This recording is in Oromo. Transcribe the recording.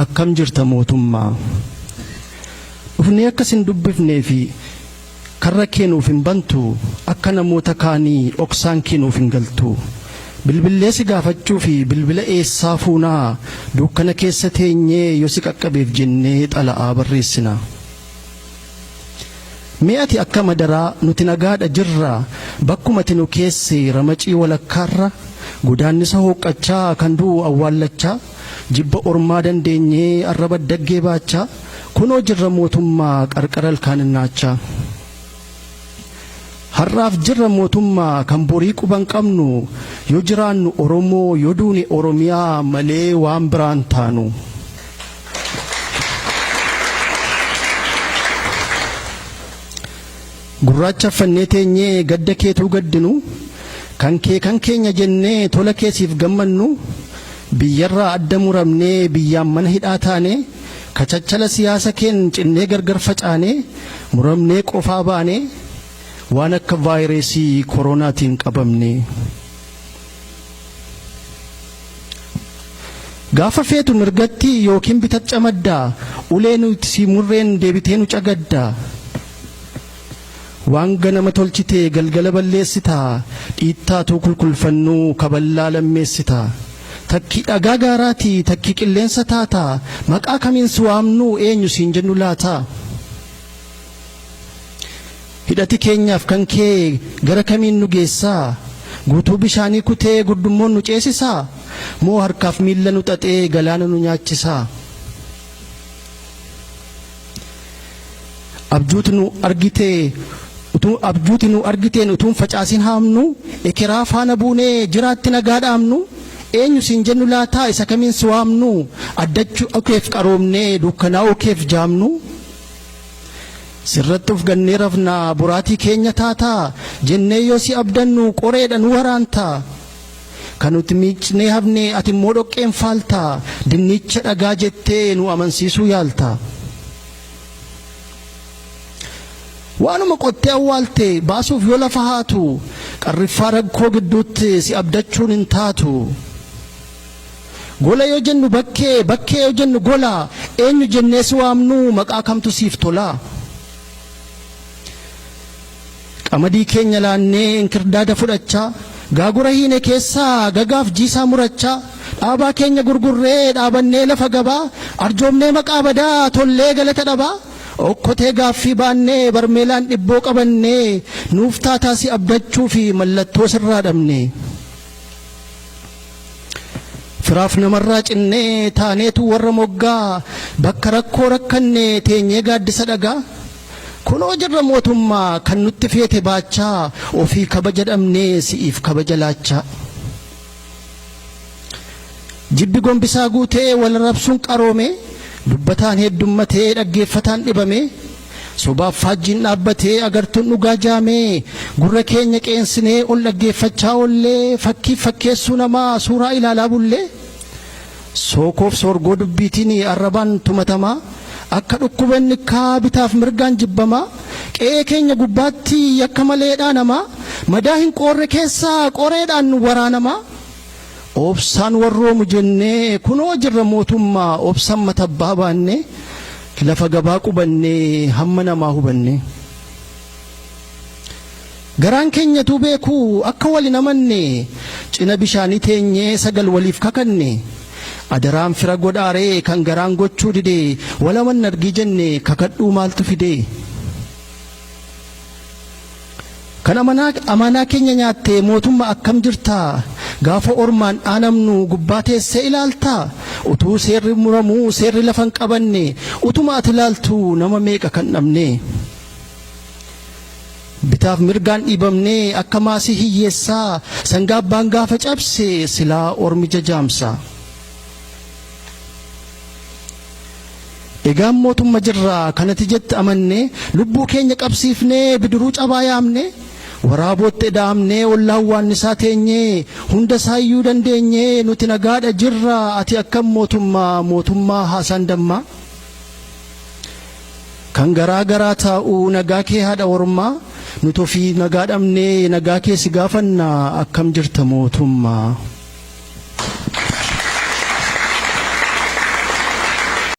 Akkam jirta mootummaa? Dhufnee akka sin dubbifnee fi karra kee nuuf hin bantu, akka namoota kaanii dhoksaan kee nuuf hin galtu. Bilbillee si gaafachuu fi bilbila eessaa fuunaa, dukkana keessa teenyee yoo si qaqqabeef jennee xala'aa barreessina. Mee ati akka madaraa nuti nagaadha jirra, bakkuma ati nu keesse ramacii walakkaarra, godaannisa hooqqachaa kan du'u awwaallachaa, jibba ormaa dandeenyee arraba daggee baachaa, kunoo jirra mootummaa qarqara ilkaan innaachaa. Har'aaf jirra mootummaa kan borii quban qabnu, yoo jiraannu Oromoo yoo duune Oromiyaa malee waan biraan taanu. Gurraacha uffannee teenyee gadda keetuu gaddinu, kan kee kan keenya jennee tola keesiif gammannu, biyyarraa adda muramnee biyyaan mana hidhaa taane, kachachala siyaasa keen cinnee gargar facaane, muramnee qofaa baane, waan akka vaayireesii koronaatiin qabamne. Gaafa feetu mirgatti yookiin bitat camaddaa, ulee nuti si murreen deebitee nu cagaddaa. Waan ganama tolchite galgala balleessitaa, dhiittaatuu kulkulfannuu kaballaa lammeessitaa. Takki dhagaa gaaraati takki qilleensa taataa, maqaa kamiin si waamnu eenyu siin jennu laataa? Hidhati keenyaaf kan kee gara kamiin nu geessaa? Guutuu bishaanii kutee gurdummoon nu ceesisaa? Moo harkaaf miilla nu xaxee galaana nu nyaachisaa? Abjuuti nu argitee utuu abjuuti nu argiteen utuun facaasin haamnu, ekeraa faana buunee jiraatti nagaa dhaamnu, eenyu siin jennu laataa isa kamiin si waamnu, addachuu keef qaroomnee dukkanaa'uu keef jaamnu? Sirratti of gannee rafnaa boraatii keenya taataa, jennee yoo si abdannu qoreedha nu waraantaa. Kan nuti miicnee hafne ati immoo dhoqqeen faaltaa, dinnicha dhagaa jettee nu amansiisuu yaaltaa. Waanuma qottee awwaalte baasuuf yoo lafa haatu, qarriffaa rakkoo gidduutti si abdachuun hin taatu. Gola yoo jennu bakkee, bakkee yoo jennu gola, eenyu jennee si waamnu maqaa kamtu siif tola? Qamadii keenya laannee inkirdaada fudhachaa, gaagura hiine keessaa gagaaf jiisaa murachaa, dhaabaa keenya gurgurree dhaabannee lafa gabaa, arjoomnee maqaa badaa tollee galata dhabaa, okkotee gaaffii baannee barmeelaan dhibboo qabannee, nuuf taataa si abdachuu fi mallattoo sirraa dhabne. Firaaf namarraa cinnee taaneetu warra moggaa, bakka rakkoo rakkanne teenyee gaaddisa dhagaa. Kunoo jirra mootummaa kan nutti feete baachaa, ofii kabaja dhabnee si'iif kabaja laachaa. Jibbi gombisaa guutee wal arrabsuun qaroome, dubbataan heddummatee dhaggeeffataan dhibame, sobaaf faajjiin dhaabbatee agartuun dhugaa jaamee, gurra keenya qeensinee ol dhaggeeffachaa oollee, fakkiif fakkeessuu namaa suuraa ilaalaa bullee, sookoof soorgoo dubbiitiin arrabaan tumatamaa, akka dhukkuba innikkaa bitaaf mirgaan jibbamaa, qe'ee keenya gubbaatti yakka malee dhaanamaa, madaa hin qoorre keessaa qoreedhaan waraanamaa, obsaan warroomu jennee kunoo jirra mootummaa obsaan matabbaa baannee, lafa gabaa qubannee hamma namaa hubannee. Garaan keenyatuu beeku akka wal hin amanne, cina bishaanii teenyee sagal waliif kakanne, adaraan fira godhaaree kan garaan gochuu dide, wal amanna argii jenne kakadhuu maaltu fide? Kan amaanaa keenya nyaatte mootummaa akkam jirtaa? Gaafa ormaan dhaanamnu gubbaa teessee ilaaltaa? Utuu seerri muramuu seerri lafa hin qabanne, utuma ati ilaaltu nama meeqa kan dhabne? Bitaaf mirgaan dhiibamnee akka maasii hiyyeessaa, sangaa abbaan gaafa cabse silaa ormi jajaamsa. Egaan mootumma jirra kanati jette amanne, lubbuu keenya qabsiifnee bidiruu cabaa yaamne, waraabootti eda'amnee ollaan waannisaa teenyee, hunda isaayyuu dandeenyee nuti nagaadha jirra ati akkam mootummaa mootummaa haasaan dammaa. Kan garaa garaa taa'u nagaa kee haadha ormaa, nuti ofii nagaa dhabnee nagaa kee si gaafanna akkam jirta mootummaa.